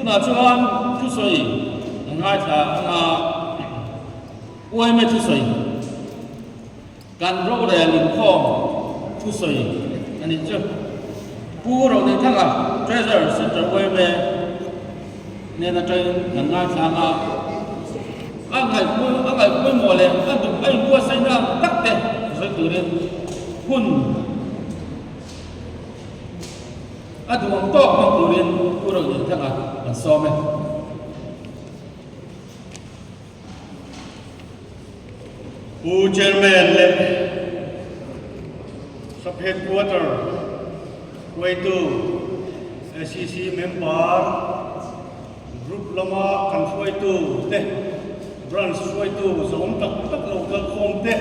Tunah chuan thusawi an ngaithla ang a, uaime thusawi, kan rorel inkhawm thusawi a nih chu. Pu Roneithanga, Treasurer Central uaime hnen atangin kan ngaithla ang a, a ngaihpui a ngaihpawimawh leh a duh a inbuatsaihna ang tak te sawi turin hun A duh ang tawk hmang turin Pu Roneithanga an sawm e. Pu Chairman leh Sub Headquarter hruaitu SEC member, Group lama kan hruaitu te, Branch hruaitu zawm tak tak lo kalkhawm te,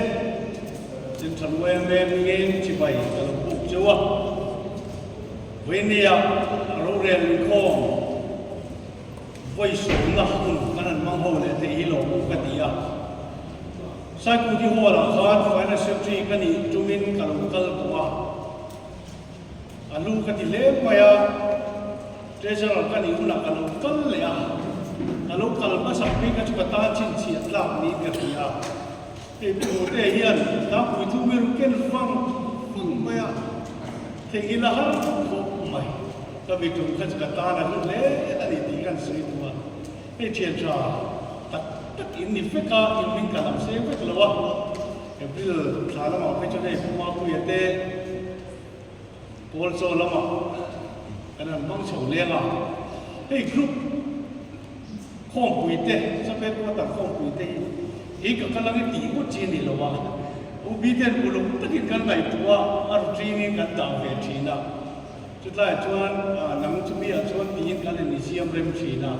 Central yma hmingin chibai ka lo buk cheu a. Vawinia rorel inkhawm vawi sawmna hun kan han hmang ho leh thei hi lawmawm ka ti a. Saikuti Hall-ah khan Finance Secretary ka nih tumin ka lo kal tawh a. A lu ka ti hle mai a, Treasurer ka nih hunah ka lo kal leh a. Ka lo kal hmasak phei kha chu ka tan chhinchhiah tlak niin ka hria. Hei pu Hute hian tlangpui thu mi rawn ken vang vang mai a, theihnghilh a har khawp mai. Ka mi tum kha chu ka tan a hlu hle a ni tih kan sawi duh a. Hei thian tha tak tak in ni vek a, in hming ka lam seng vek lo a. April thla lamah phei chuan hei Pu Mapuia te Pawl chaw lamah kan han hmang chho leng a. Hei group Khawmpui te, Sub Headquarter khawmpui te hi kei ka kal ang i tih ngawt chi a ni lo a, UB ten uluk takin kan ngaihtuah a, a routine in kan dah ve thin a, chutlaiah chuan nang chumi ah chuan tiin kan in siam rem thin a,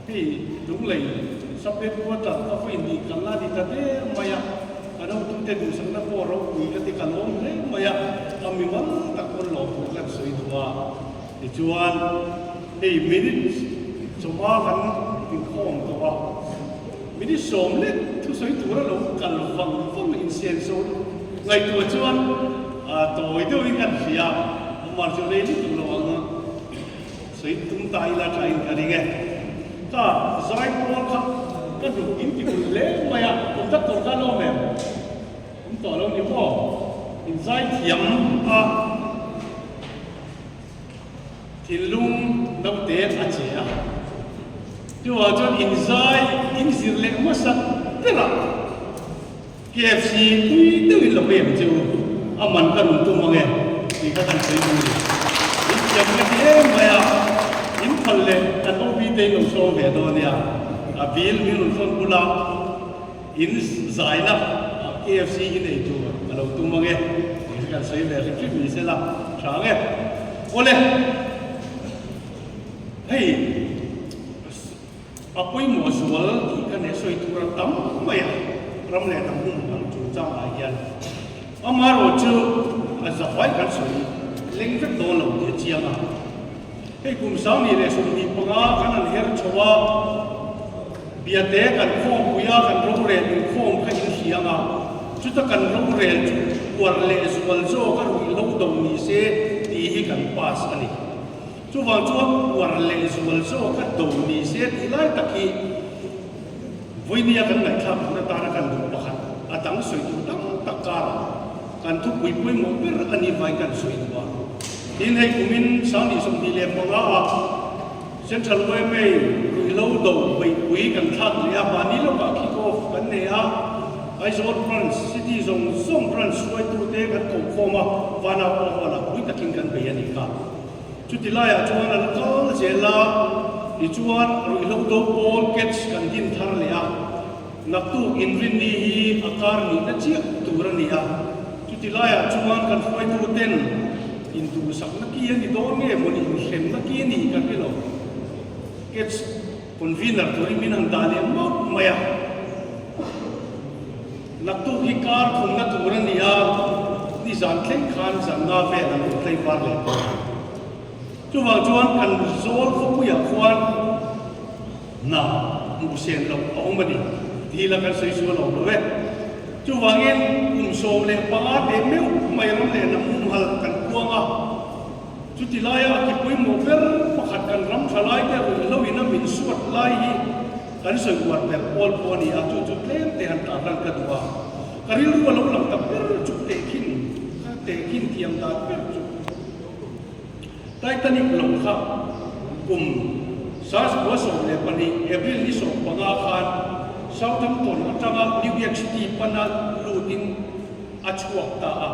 hei Lunglei Sub Headquarter ka vawi nih kan la ni ta der mai a, kan hotute duhsakna pawh ropui ka ti ka lawm hle mai a, a mimal tak pawn lawmthu kan sawi duh a, tichuan hei minute Chawhma kan inkhawm tawh a, minute 10 lek thusawi tura lo kal vang vang insenso ngaihtuah chuan tawi deuhin kan hria a, amah chu rei lutuk lo ang a, sawi tum ta ila tha in ka ring e. Ka zai pawl kha ka hnuk in ti ulh hle mai a, conductor kha lo awm em? Awm tawh lo ni maw? In zai thiam a. Thinlung naute a che a, chuvang chuan inzai inzir leh hmasa berah KFC tui deuhin lo em che u, a man ka rawn tum ang e tih kha kan sawi duh a ni. In thiam ka ti em mai a, in phal leh kan OB te in lo sawm ve dawn nia, a bill min rawn thawn bula in zaina KFC in ei tur ka lo tum ang e tih kha kan sawi ve hrim hrim ni sela tha ang e. Awle, hei a pawimawh zual tih ka nei sawi tur a tam mai a, ram leh hnam hmun ang chungchangah hian amaherawhchu a zafai kan sawi leng vek dawn lo tih a chiang a. Hei kum 2025 kan han her chho a, Biate kan khawmpui a, kan rorel inkhawm kha in hria ang a, chuta kan rorel chu uar leh zual zawk a ruih lo do ni se tih hi kan pass a ni. Chuvang chuan uar leh zual zawk a do ni se tih lai tak hi vawinia kan ngaihthlak tur atana kan duh pakhat a dang sawi tur tam tak karah kan thupui pawimawh ber a nih vangin kan sawi duh a. Tin, hei kumin 2025 ah Central yma ruihhlo do beihpui kan thlak leh a, mahni lawkah kick off kan nei a, Aizawl branch, city zawng zawng branch hruaitute kan koh khawm a, Vana pawh hall ah pui takin kan bei a nih kha. Chuti laiah chuan an kal zel a, tichuan ruihhlo do pawl catch kan din thar leh a, naktuk inrinni hi a kar nihna chiah tur a ni a, chuti laiah chuan kan hruaituten Induhsakna ki a ni dawn nge maw ni inhremna ki a ni ka hre lo. Catch convener turin min han dah leh mawp mai a. Naktuk hi kar thumna tur a ni a, nizan thleng khan zanna vel an rawn tlei var leh tawh a. Chuvang chuan kan zawl khawpuiah khuan hna hmuh sen loh a awm a ni tih la kan sawi sual awm lo e. Chuvangin kum 15 teh meuh mai ram leh hnam humhalh kan puang a, chuti laia a ki pawimawh ber pakhat kan ram tha laite ruihhlo in khat lai hi kan sawi uar ber pawl pawh a ni a, chu chu tlem te han tar lan ka duh a, ka rilru a lo lang ta ber chu tehkhin ka tehkhin thiam dan ber chu Titanic lo kha kum 1912 April ni 15 khan Southampton atanga New York City pana lutin a chhuak ta a.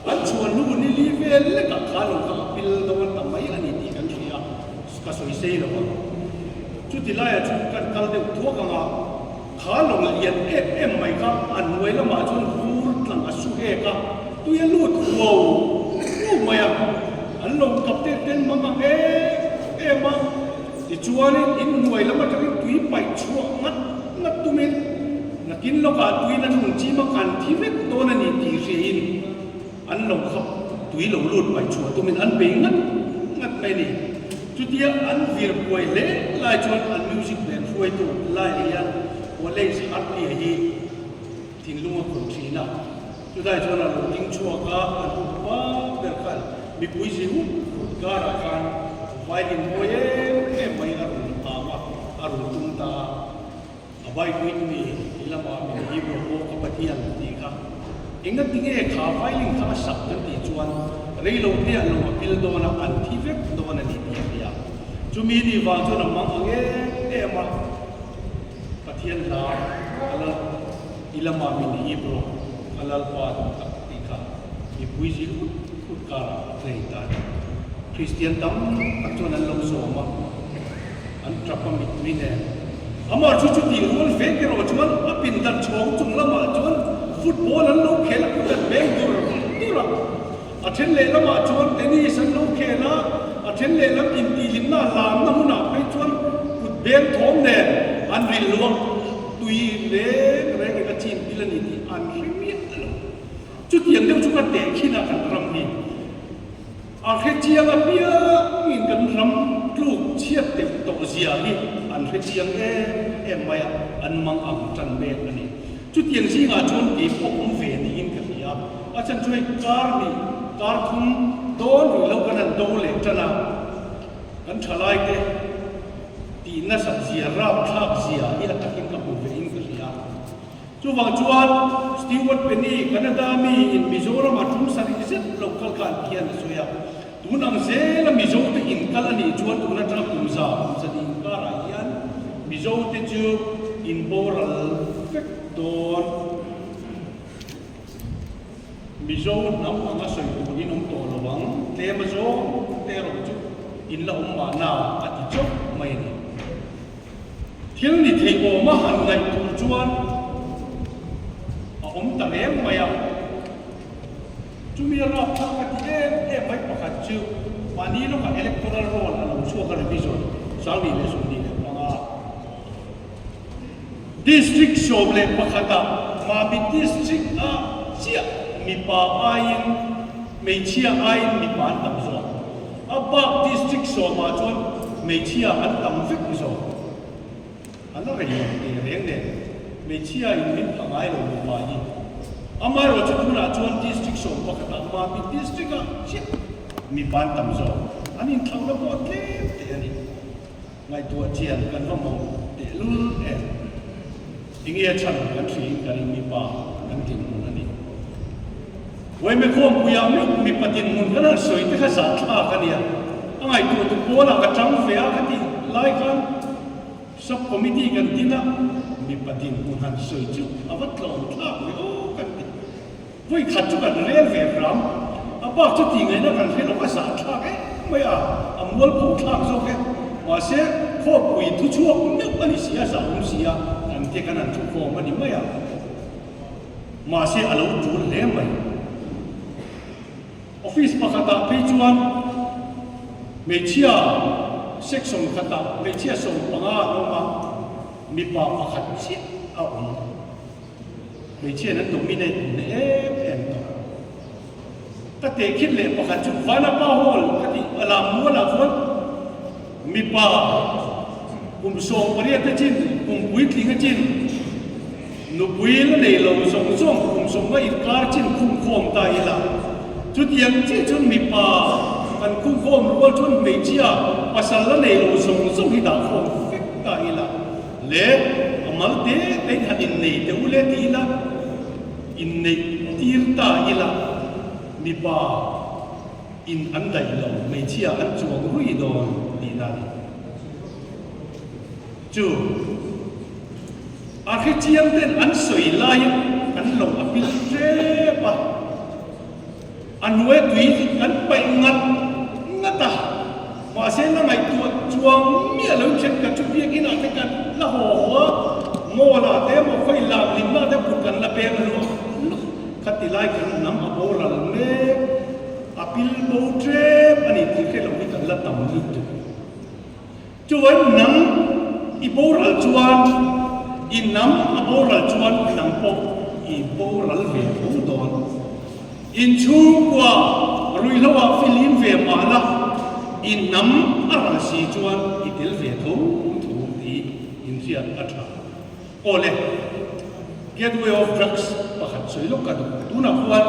An chhuan hnu ni li vel lekah kha lo kha a pil dawn ta mai a ni tih kan hria, ka sawi sei lo ang. Chuti laiah chu kan kal deuh thuak ang a, kha lawng lian em em mai kha a hnuai lamah chuan vur tlang a su hek a, tui a lut huau huau mai a, an lo kap te ten mang ang em em a, tichuanin in hnuai lam atangin tui paih chhuah ngat ngat tumin Nakin lawkah tuin a nung chim a kan thi vek dawn a ni tih hriain an lo khap tui lo lut paih chhuah tumin an bei ngat ngat mai a ni. Chutia an vir buai hle lai chuan an music band hruaitu laiah hian Wallace Hartley-a hi thinlung a khawih thin a. Chulai chuan a lo ding chhuak a, an upa ber khan mipui zi hut hut karah khan violin mawi em em mai a rawn am a, a rawn tum ta a. A bike with me i lamah min hip rawh aw ka Pathian tih kha enga tinge kha violin kha a sak kan tih chuan reilo te ah lo a pil dawn a an thi vek dawn a ni tih a hria. Chumi ni vang chuan a mang ang em em a Pathian hla ka lal i lamah min hip rawh ka Lalpa duh tak tih kha mipui zil ut ut karah a play ta a ni. Kristian tam tak chuan an lo zawm a. An tap a mittui nen. Amah chu chutih rual vek erawh chuan a pindan chhawng chung lamah chuan football an lo khel a kut an beng dur dur a. A then lehlamah chuan tennis an lo khel a, a then lehlam intihhlimna lamna hmunah phei chuan kut beng thawm nen an rilh luak tui reng rengin a chin pil a ni tih an hre miah lo. Chutiang deuh chu ka tehkhin a kan ram hi. A hre chiang apiangin kan ram tluk chhiat deuh tawh zia hi an hre chiang em em mai a, an mang ang tan mek a ni. Chutiang zingah chuan kei pawh awm ve niin ka hria a, a chhan chu hei kar hnih, kar thum dawn rih lo kan han do leh tan a, kan thalaite tih nasat zia, rapthlak zia hi a takin ka hmu ve in ka hria. Chuvang chuan Stewart Penny, Canada mi in Mizoram a tum sarih zet lo kal khan khian a sawi a, tun ang zela Mizo te in kal a nih chuan tun atanga kum za kum za nih inkarah hian Mizo te chu in boral vek dawn. Mizo hnam anga sawi tur in awm tawh lo ang, tlem a zawng te erawh chu in la awm mahna a ti chauh mai a ni. Thil ni thei awma han ngaih tur chuan a awm ta reng mai a. Chumi a rapthlak ka ti em em mai pakhat chu mahni lawkah electoral roll a lo chhuak a revision 2025. District 11 ah Mami District a chiah mipa aiin hmeichhia aiin mipa an tam zawk. A bak District 10 ah chuan hmeichhia an tam vek zawk. A la rei lo teh reng nen hmeichhia in min pha ngai lo mipa hi. Amaherawhchu chu tunah chuan District 11 ah Mami District ah chiah mipa an tam zawk. An inthlauhna pawh a tlem teh a ni. Ngaihtuah chian kan va mawm tehlul em? Enge a chhan kan hriin kan in mipa kan dinhmun a ni. Uaime khawmpuiah meuh mipa dinhmun kan han sawi te kha zahthlak a nia. A ngaihtuah tu pawlah ka chang ve a ka tih lai khan sub committee kan din a, mipa dinhmun han sawi chu a va tlawm thlak ve aw kan ti. Vawi khat chu kan rel ve ram, a bak chu tih ngaihna kan hre lo, a zahthlak em mai a, a mualpho thlak zawk e. Mahse, khawpui thu chhuak meuh a ni si a, zah awm si a, kan te kan han thu khawm a ni mai a. Mahse, a lo tul hle mai. Office pakhatah phei chuan hmeichhia section khatah hmeichhia 15 an awm a, mipa pakhat chiah a awm. Hmeichhiain an dominate hneh em em tawh. Ka tehkhin leh pakhat chu Vanapa Hall ka tih a lam mualah khuan mipa kum 18 a chin, kum puitling a chin, nupui la nei lo zawng zawng kum 50 inkar chin khumkhawm ta ila. Chutiang chiah chuan mipa kan khumkhawm rual chuan hmeichhia pasal la nei lo zawng zawng hi dah khawm vek. ta ila le a mal te te in han innei teh u le ti ila inneih tir ta ila mipa in an daih lo hmeichhia an chuang rui dawn tihna a ni. Chu a hrechiang ten an sawi laiin kan lo a pil hrep a, a hnuai tui kan paih ngat ngat a, mahse la ngaihtuah chuang miah lo then kan chu biakinn ah te kan la haw haw a, mall ah te emaw khawi lam hlimna te kut kan la peng luah luah khati lai kan hnam a boral mek, a pil bo ṭep a ni tih hre lo hi kan la tam lutuk. Chuan nang i boral chuan, i nam a boral chuan nang pawh i boral ve tho dawn. Inchhungkua ruihloah filim ve mah la, i nam a ral si chuan i tel ve tho tho tih inhriat a tha. Aw le, Gateway of Drugs pakhat sawi lawk ka duh. Tunah khuan.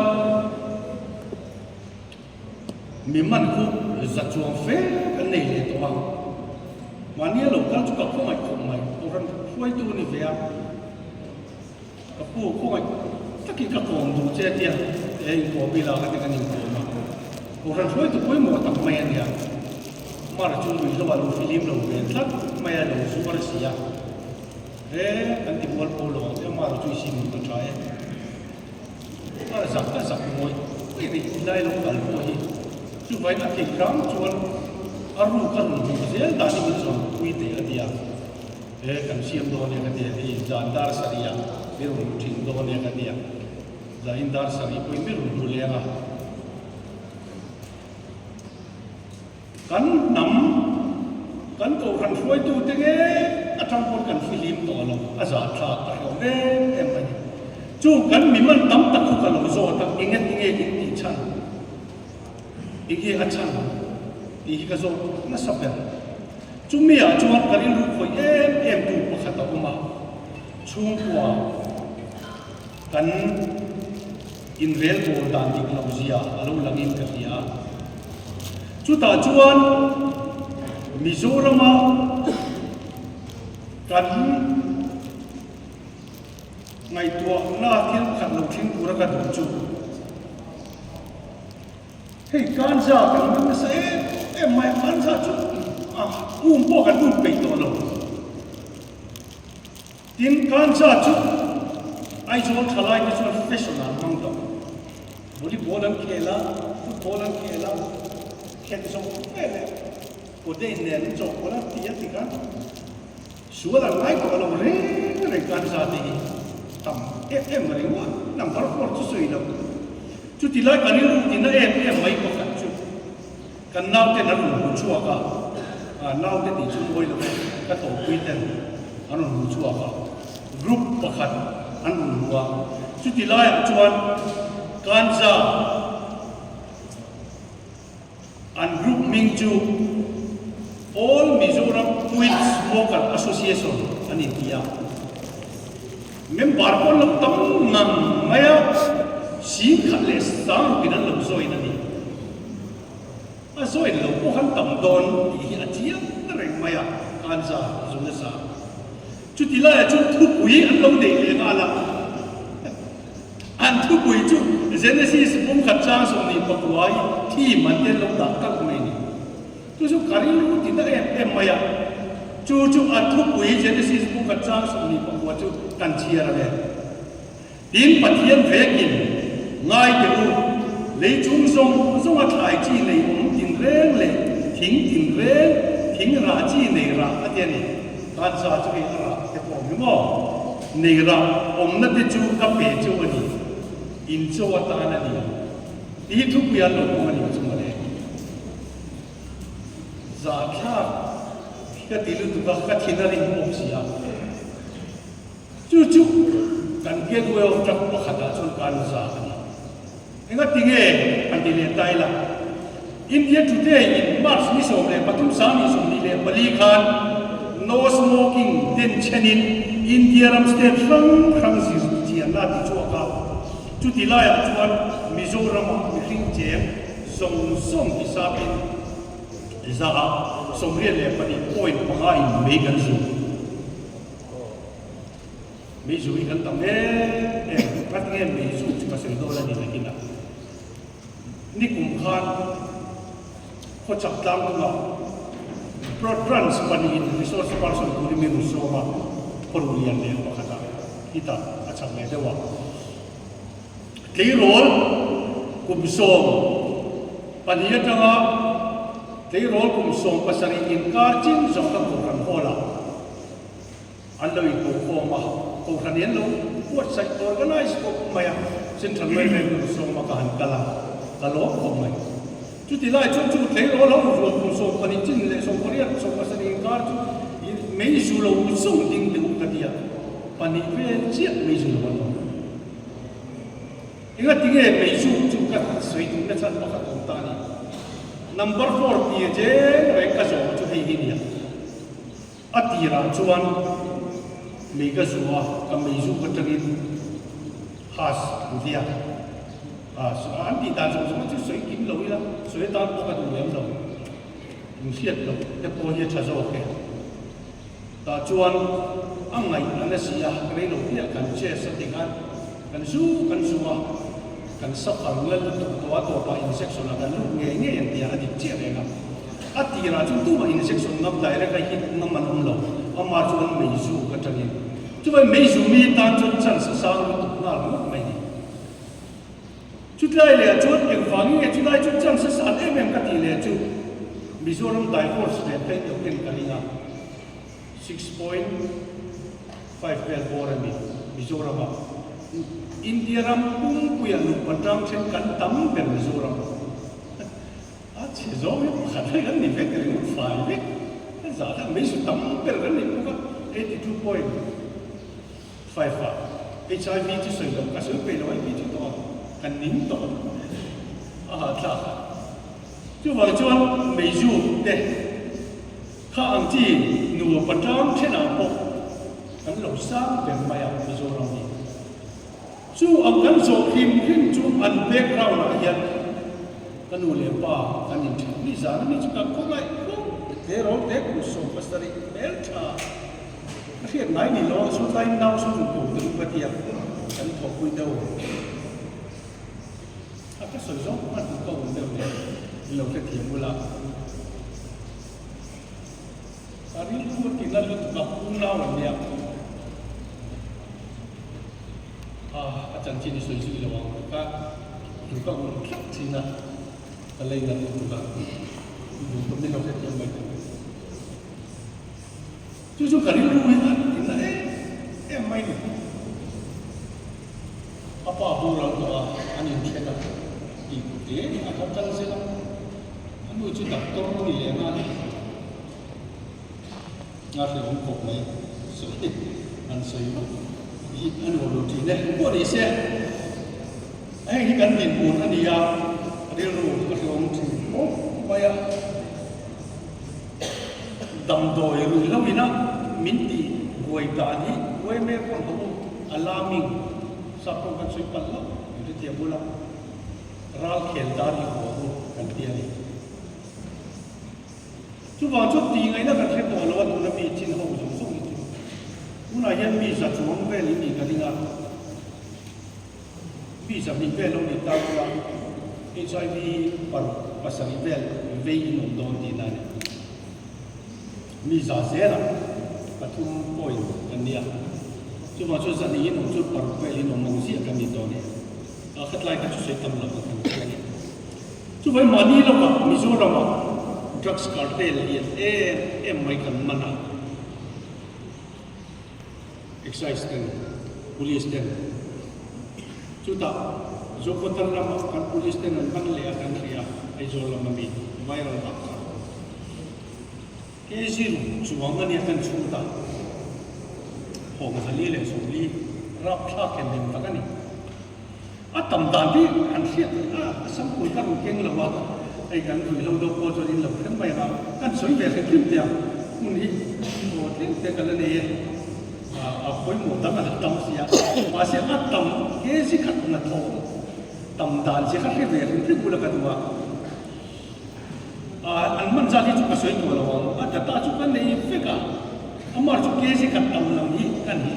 Mi man khu za chuang fe kan nei leh tawh a, mahni a lo kal chu ka khawngaih khawp mai, Kohhran hruaitu a ni ve a, ka pu khawngaih takin ka kawm duh che tia he inkawm ila ka ti kan inkawm a, Kohhran hruaitu pawimawh tak mai a nia, Mar chu ruihhlo ah lo filim lo ve tlat mai a lo zuar si a, he kan ti mual pawh lo ang che Mar chu i sim ka tha e. A zak a zak ngawih ngawih rih ti lai lo kal pawh hi chuvain a theih hrang chuan a ruk a rawn hmuh zel dan hi min zawn pui teh a ti a, he kan siam dawn e ka ti a, hei zan dar sarih ah mi rawn hmu thin dawn e ka ti a, zain dar sarih pawhin mi rawn hmu leng a. Kan hnam, kan kohhran hruaitute nge atang pawn kan fihlim tawh lo, a zahthlak a hlawm em em a ni. Chu kan mi man tam tak khu ka lo zawt a, enge tinge in tih chhan, enge a chhan tih hi ka zawt nasa ber. Chumi ah chuan ka rilru khawih em em tu pakhat a awm a, chhungkua kan inrelbawl dan dik loh zia a lo langin ka hria a. Chutah chuan Mizorama kan ngaihtuahna thil pakhat lo thleng tura ka duh chu hei ganja kan man nasa em em mai a, ganja chu a um pawh kan um peih tawh lo. Tin, ganja chu Aizawl thalai te chuan fashion ah an hmang tawh. Volleyball an khel a, football an khel a, khelh zawh vel leh codeine nen an chawhpawlh a ti a ti khan sual an ngai tawh lo reng reng ganja te hi tam em em ringawt number four chu sawi lo. Chuti lai ka rilru tina em em mai pakhat chu. Kan nauten an rawn hmu chhuak a, naute tih chu mawi lo e, ka tawhpui ten an rawn hmu chhuak a, group pakhat an rawn hmu a, chuti laiah chuan Kanza an group hming chu All Mizoram Quit Smoker Association an inti a, member pawh an lo tam ngang mai a, singkhat leh sangrukin an lo join a ni. A join lo pawh han tam dawn tih hi a chiang reng mai a, Kanza zu nasa. Chuti laiah chuan thupui an lo neih leh nghal a. An thupui chu Genesis pumkhat chang 29 i theme an te an lo dah kalh mai a ni. Chu chu ka rilru ti na em em mai a. Chu chu a thupui Genesis pumkhat chang 29 chu kan chhiar a le. Tin, Pathian vekin, Ngai teh u, lei chung zawng zawnga thlai chi nei awm tinreng leh thing tinreng, thing rah chi nei rah a ti a ni. Kanza chu hei a rah te pawh awm hi maw? Nei rah awmna te chu ka pe cheu a ni, in chaw atan a ni ang. Tih hi thupui an lo hmang a ni chu mawle. Zahthlak ka ti lutuk a, ka thin a rim bawk si a. Chu chu kan gateway of truck pakhatah chuan kan za a ni. Engati nge kan ti leh ta ila? India Today in March ni 13 2024 khan No Smoking den chenin India ram state hrang hrang zir chianna a ti chhuak a. Chuti laiah chuan Mizoramah mihring cheng zawng zawng hisapin za ah 82 point panga in mei kan zu. Meizu hi kan tam em em, ngatinge meizu chu ka sawi dawn a ni nakin a. Nikum khan khawchhak tlang tumah Branch pahnihin resource person turin min rawn sawm a, khaw lian leh pakhatah hitah a chak leh deuh a. Tleirawl kum 12 atanga tleirawl kum 17 inkar chin zawng ka Kohhran Hall-ah an lo inkohkhawm a, Kohhran hi an lo buatsaih, organize, khawp mai a, Central Way Bank kum sawma ka han kal a, ka lawm khawp mai. Chuti lai chuan chu tleirawl ho rual kum 12 chin leh 18, 17 inkar chu mei zu lo zawng ding deuh ka ti a, pahnih vel chiah mei zu lo an awm. Engatinge mei zu chu ka sawi duh na chhan pakhat awm ta a ni. Number four tia jen reng ka zawh chu hei hi nia. A tirah chuan mei ka zu a, ka mei zu ka tangin has an ti a. An tih dan zawng zawng chu sawi kim lo ila, sawi atan pawh ka duh lem lo. Inhriat loh te pawh hi a tha zawk e. Tah chuan a ngaih a na si a, rei lo piah kan chest a ti khan kan zu kan zu a, kan suffer ngal lutuk tawh a tawpah injection ah kan lut ngei ngei an ti a, a dik chiah reng a. A tirah chuan tumah injection ngam direct a hit ngam an awm lo, amah chuan meizu ka tangin. Chuvai meizu mi tan chuan chance a sang lutuk nghal ngawt mai ni. Chutlai leh chuan engvangin nge chulai chu chance a san em em ka tih leh chu Mizoram divorce ve phei tawh ten ka ring a, 6.5 vel bawr a ni Mizoram ah. India ram pumpuia nupa tang then kan tam ber Mizoram ah. A chhe zawng hi pakhat vek an ni vek ringawt fai vek a zah kha meizu tam ber kan ni bawk a, 82. 5 ah HIV chu sawi loh ka sawi peih lo HIV chu tawh a kan ning tawh a hahthlak a. Chuvang chuan meizu te kha ang chi nupa tang thenah pawh kan lo sang ber mai a Mizoram hi. Chu ang kan zawh hrim hrim chu an background ah hian ka nu leh pa kan inthen ni zan a mi chu kan khawngaih khawp te ro te kum 17 hmeltha. Ka hriat ngai ni lo a, chu tlaiin nau chu rawn ko te ka ti a, kan thawhpui deuh a, ka sawi zawng hman ka awm deuh nen in lo hrethiam bula ka rilru a ti nal lutuk a, u nau an nia a, a chanchin i sawi zui lo ang ka ka awm tlat thin a, ka lei nal lutuk a, duh tawp min lo hrethiam mai thei. Chu chu ka rilru hi a inna em em mai ni. A pa boral tawh a, an inthen a, tih te a kha kal zel a. A nu chu doctor a ni leh nghal a, a hrehawm khawp mai. Sawi an sawi vak hi a nuam lo thin e. Pawh ni se, heng hi kan dinhmun a ni a, rilru a hrehawm thin khawp mai a. Damdawi ruih lo ina min tih buai dan hi uaime pawn ho u alarming sap pawh kan sawi palh lo min hrethiam bula ral khel dan i huam u kan ti a ni. Chuvang chu tih ngaihna kan hre tawh lo a tuna mi chin ho zawng zawng hi chu tunah hian mi za chuang vel in nih ka ring a, mi 200 vel lo ni ta bula HIV paruk pasarih vel vei in awm dawn tihna a ni. Mi za zela pathum point kan nia. Chuvang chuan 200 in awm chu paruk vel in awm ang ziah kan ni dawn e. A khatlai kha chu sawi tam lo ang kan ti a ni. Chuvang mahni lawkah Mizoramah drugs cartel lian em em mai kan man a. Excise ten, Police ten chutah Zokhawthar lamah kan Police ten an man leh a kan hria Aizawl lama mi viral vak kha. Ke zir chuang ania kan chhut a, hawng 440 rapthlak em em tak a ni. A tam dan hi an hriat a, a sample ka rawn keng lo a, hei kan ruihhlo deuh pawh chuan in lo hrem mai ang a, kan sawi ve hrim hrim teh ang, hmun hi aw tlem te ka la nei e, a pawimawh dang a la tam si a, mahse a tam kg khat na thawh tam dan che kha hre ve hrim hrim bula ka duh a, an man zat hi chu ka sawi tawh lo ang, a data chu ka nei vek a, amah chu kg khat tam lam hi ka ni.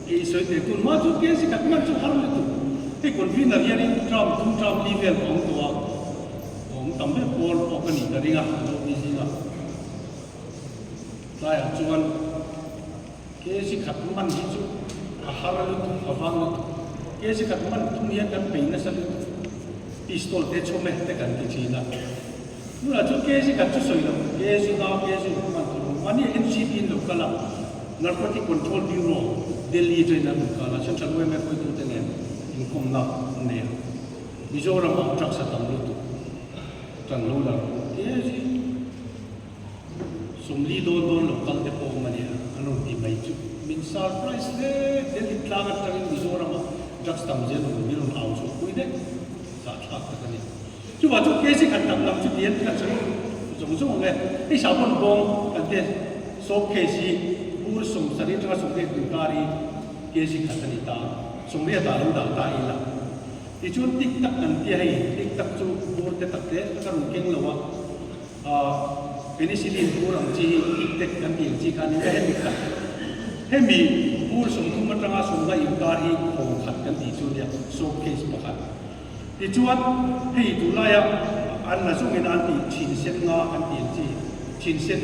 Ei sawi teh tun hma chu kc khat man chu har lutuk. Hei convener hianin term thum term li vel ka awm tawh a, ka awm tam ber pawl pawh ka nih ka ring a, ka lo ti zing a. Tlaiah chuan kc khat man hi chu a har lutuk, a vang lutuk. Kc khat man tum hian kan bei nasa lutuk. Pistol te chhawm e te kan ti thin a. Tunah chuan kc khat chu sawi lo, kc nga, kc ruk man tur awm. Mahni NCB in lo kal a, Narcotic Control Bureau, Delhi atangin an rawn kal a, Central yma hruaitute nen inkawmna an nei a. Mizoram-ah drugs a tam lutuk, tan lo la rawh. Kc 40 dawn dawn lo kal te pawh awm a nia, an rawn ti mai chu. Min surprise hle, Delhi tlang atangin Mizoram-ah drugs tam zel rawn min rawn au chhuahpui daih, zahthlak tak a ni. Chuvah chu kc khat tak lam chu tian kan sawi zawng zawng ang e. Hei sahbawn bawng kan te sawp case hi bur 70 atanga 80 inkar hi kc khat a ni ta a, 80 ah lo dah ta ila. Tichuan tik tak kan tia hei tik tak chu bur te tak te ka rawn keng lo a, ah penicillin bur ang chi hi tik tek kan tih ang chi kha a ni mai hemi khat. Hemi bur 30 atanga 50 inkar hi khawng khat kan tih chu nia sawp case pakhat. Tichuan, hei tunlaia an la zawngin an tih thin sen nga an tih ang chi, thin sen,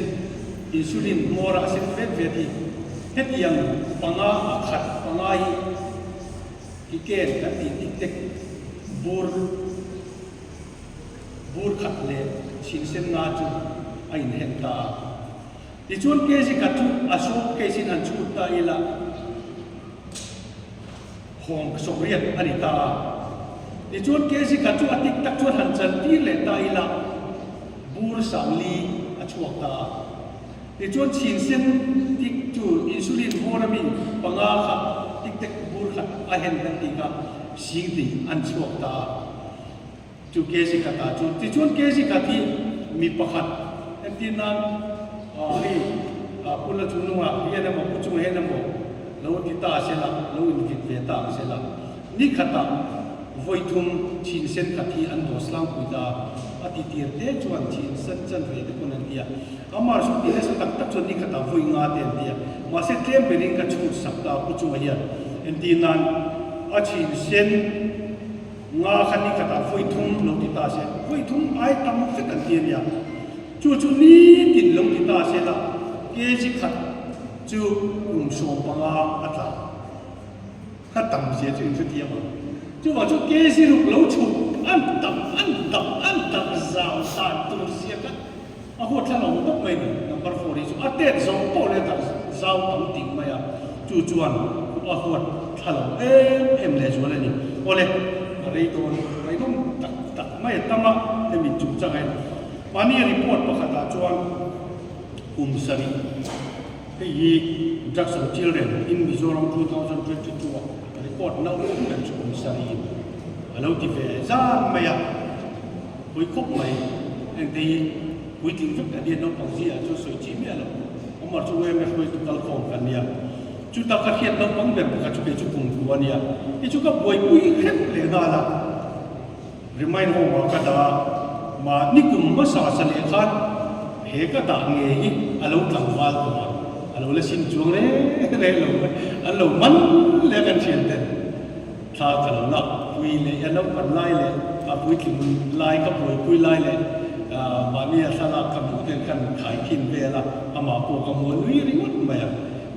insulin hmawra a sen vet vet hi hetiang panga a khat panga hi i ken kan tih tik tek bur bur khat leh thin sen nga chu a inhen ta a. Tichuan kg khat chu a sawp case in han chhut ta ila. Hawng 80 a ni ta a. Tichuan kg khat chu a tik tak chuan han chan tir leh ta ila bur 40 a chhuak ta a. Tichuan chhin sen tik chu insulin hmawr ami panga kha tik tek bur khat a hen kan tih kha sing tih an chhuak ta a. Chu kg khat ah chuan tichuan kg khat hi mi pakhat entir nan hei Pula chung nungah hian emaw Pu chungah hian emaw lo ti ta se la, lo invit ve ta ang se la, ni khatah vawi thum chhin sen khat hi an dose tlangpui ta a ti tir te chuan chhin sen chan ve te pawn an ti a, amah chu ti nasa tak tak chuan ni khatah vawi nga te an ti a, mahse tlem berin ka chhut sak ta Pu chungah hian entir nan a chhin sen. Nga kha ni khatah vawi thum lo ti ta se, vawi thum ai tam vek an ti a nia. Chu chu nitin lo ti ta se la, kg khat chu kum 15 a tla. Kha tam zia chu in hrethiam ang. Chuvang chu kg ruk lo chhuk an tam an dam an dam zau dan tur zia kha a huat thla lo bawk mai ni. Number four hi chu a tet zo pawh leh dar zau tam ting mai a, chu chuan a huat thla lo em em leh zual a ni. Awle, a rei dawn ngaihnawm tak tak mai a tam a, hemi chung chang hian mahni report pakhatah chuan kum sarih hei hi Drugs on Children in Mizoram 2022 a report naupang ber chu kum sarih a lo ti ve zan mai a. Pui khawp mai, engte hi puitling vek a nia naupang ziah chu sawi chi miah lo. Omar chu UMF hruaitu kal khawm kan nia. Chuta ka hriat naupang ber pakhat chu kei chu kum thu a nia. Hei chu ka buaipui hrep leh nghal a. Remind home ah ka dah a, mahni kum hmasa sa leh khan he ka dah nge hi a lo tlangval tawh a, a lo la sim chuang reng reng lo mai. An lo man leh a kan thian ten. Thla ka lo lak pui leh a naupan lai leh a puitling lai ka buaipui lai leh mahni a thlalak ka hmuh ten khan khai khin vel a, amah pawh ka hmu a nui ringawt mai a.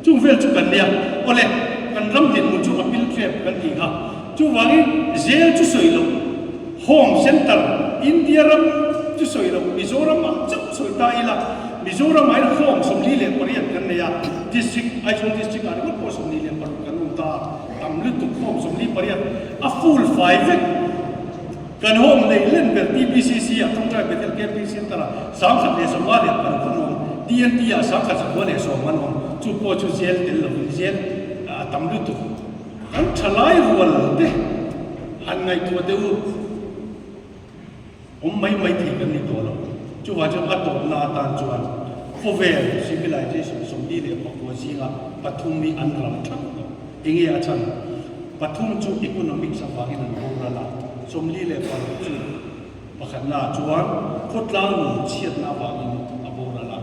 Chung vel chu kan nia, awle kan ram dinhmun chu a pil tlep kan tih kha. Chuvangin zel chu sawi loh, Home Center, India ram chu sawi loh, Mizoram ah chauh sawi ta ila, Mizoram ah hian Home 48 kan nei a, District, Aizawl District ah ringawt pawh 46 kan awm ta a. Tam lutuk home 48 a full fai vek. Kan home neih len ber TBCC ah Tawngtai Bethel Camping Centre ah 1056 an awm, TNT ah 1110 an awm, chu pawh chu zel tel lovin zel a tam lutuk. Kan thalai rual te han ngaihtuah teh u. Awm mai mai thei kan ni tawh lo. Chuvang chuan a tawpna atan chuan khawvel civilization 49 zinga pathum hi an ral thap lo. Enge a chhan? Pathum chu economics avangin an boral a, 46 chu pakhatnaah chuan khawtlang nun chhiatna avangin a boral a.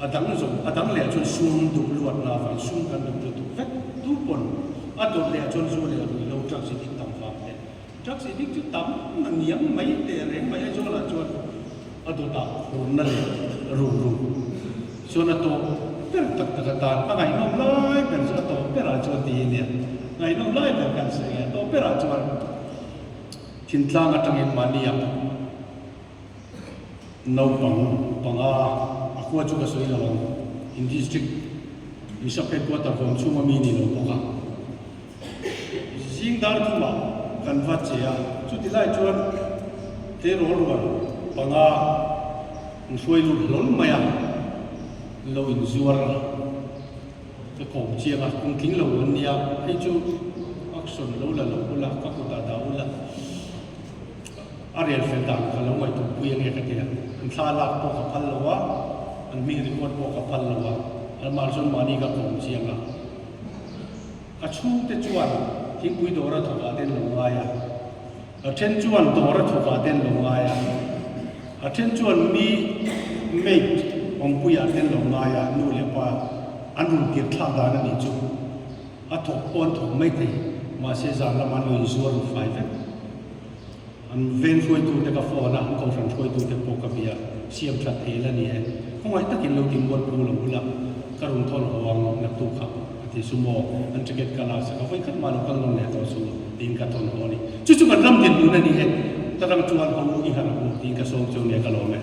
A dang zawng, a dang leh chuan sum duh luatna avangin sum kan duh lutuk vek tu pawn a dawt leh chuan zu leh rui lo drugs addict tam vang te. Drugs addict chu tam na niang mai teh reng mai Aizawlah chuan a dawtah hurna leh ruru chuan a tawp ber tak tak atan a ngaihnawm lai ber chu a tawp berah chuan ti nia ngaihnawm lai ber kan sawi nge a tawp berah chuan thintlang atangin mahnia Naupang panga a khua chu ka sawi lo ang, in district in sub headquarter huam chhunga mi ni lo bawk a. Zing dar thumah kan va che a, chuti lai chuan tleirawl rual panga an hruai lut hlawl mai a, lo inzuar ka kawm chiang a, kum tling lo an nia, hei chu action lo la lo ula, ka kutah dah ula. A rel fel dan ka lo ngaihtuah pui ange ka ti a, an thla lak pawh ka phal lo a, an hming record pawh ka phal lo a, almah chuan mahni ka kawm chiang a. A chhungte chuan thingpui dawra thawkah te an lo ngai a, a then chuan dawra thawkah te an lo ngai a, a then chuan mi maid awmpuiah te an lo ngai a, nu leh pa an rawn tir thlak dan a nih chu. A thawk pawh an thawk mai thei, mahse zan lamah an lo inzuar ru fai vek. An veng hruaitute ka phone a, an kohhran hruaitute pawh ka bia, siam that thei la ni e. Khawngaih takin lo ti mual phu lo bula ka rawn thawn haw ang naktu kha a ti su maw, an ticket ka lak sak a, vawikhat mah lo kal nawn leh tawh su tiin ka thawn haw a ni. Chu chu kan ram dinhmun a ni e, ka ram chuan haw u i harh ang u tiin ka sawm chu nia ka lawm e.